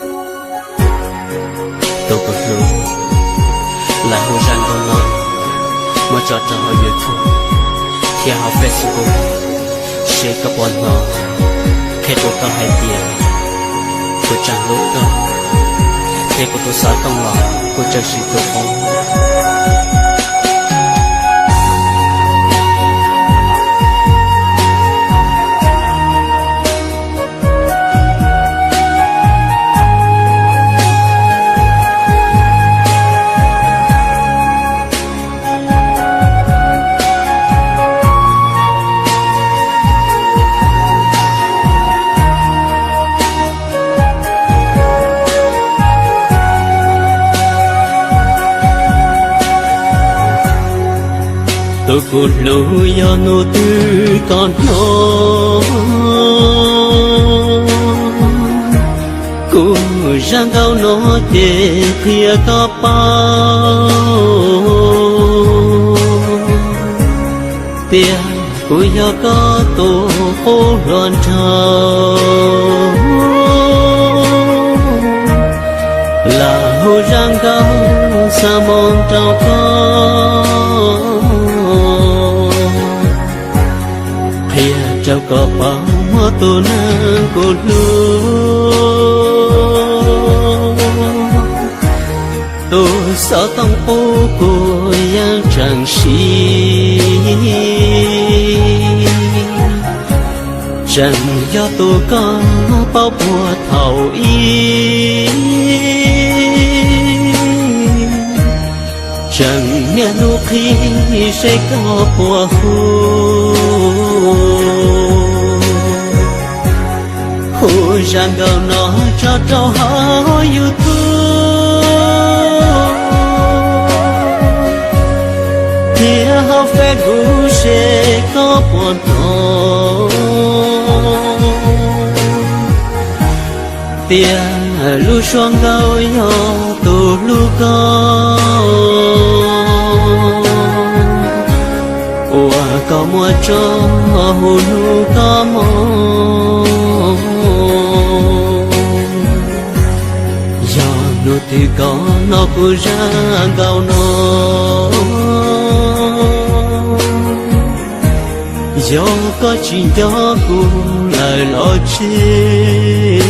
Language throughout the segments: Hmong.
Tus kuv hlub, lawv hu zaj nkauj no muab tso rau hauv YouTube thiab hauv Facebook, seb koj puas hnov, qhia rau koj hais tias kuv tseem hlub koj, thiab kuv tus xov tooj los kuv tseem siv tus qub. Tus kuv hlub, yog hnub twg koj hnov kuv zaj nkauj no ces qhia koj paub tias kuv yog koj tus qub hluas nraug. Lawv hu zaj nkauj xa moo rau koj, qhia rau koj paub muaj tus neeg kuv hlub. Tus xov tooj qub kuv yeej tseem siv, tseem yog tus koj paub puag thaum ub. Tseem niaj hnub qhib seb koj puas hu, hu zaj nkauj no tso rau hauv YouTube thiab hauv Facebook seb koj puas hnov tias lub suab nkauj yog tus hlub koj, uas koj muab tso hu hnub koj mus. Yog hnub twg koj hnov kuv zaj nkauj no, yog koj tsis nco kuv lawm los tsis,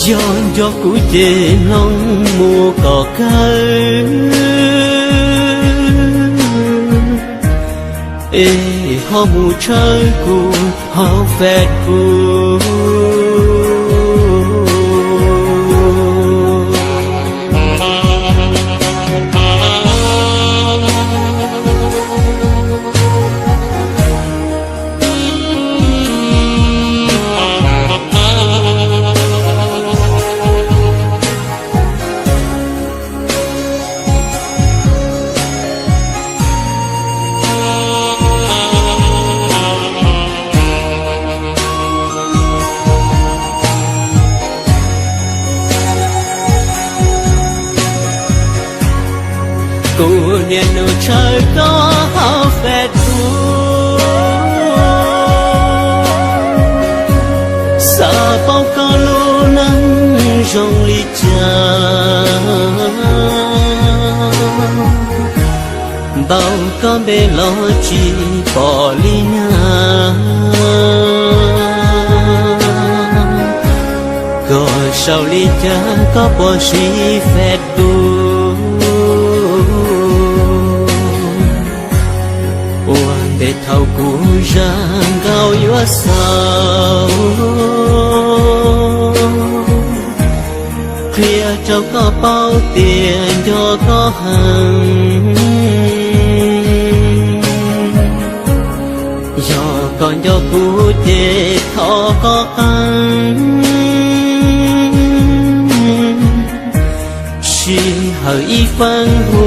yog nco kuv ces mloog mus kom kawg, es ho mus tshawb kuv hauv Facebook. Kuv niaj hnub tshawb koj hauv Facebook, xav paub koj lub neej zoo li cas, ntaus koj npe los tsis pom li nyag. Koj sau li cas, koj puas siv Facebook? Ua ntej thaum kuv zaj nkauj yuav xaus, qhia rau koj paub tias nco koj heev. Yog koj nco kuv ces thov koj qee sij hawm ib feeb hu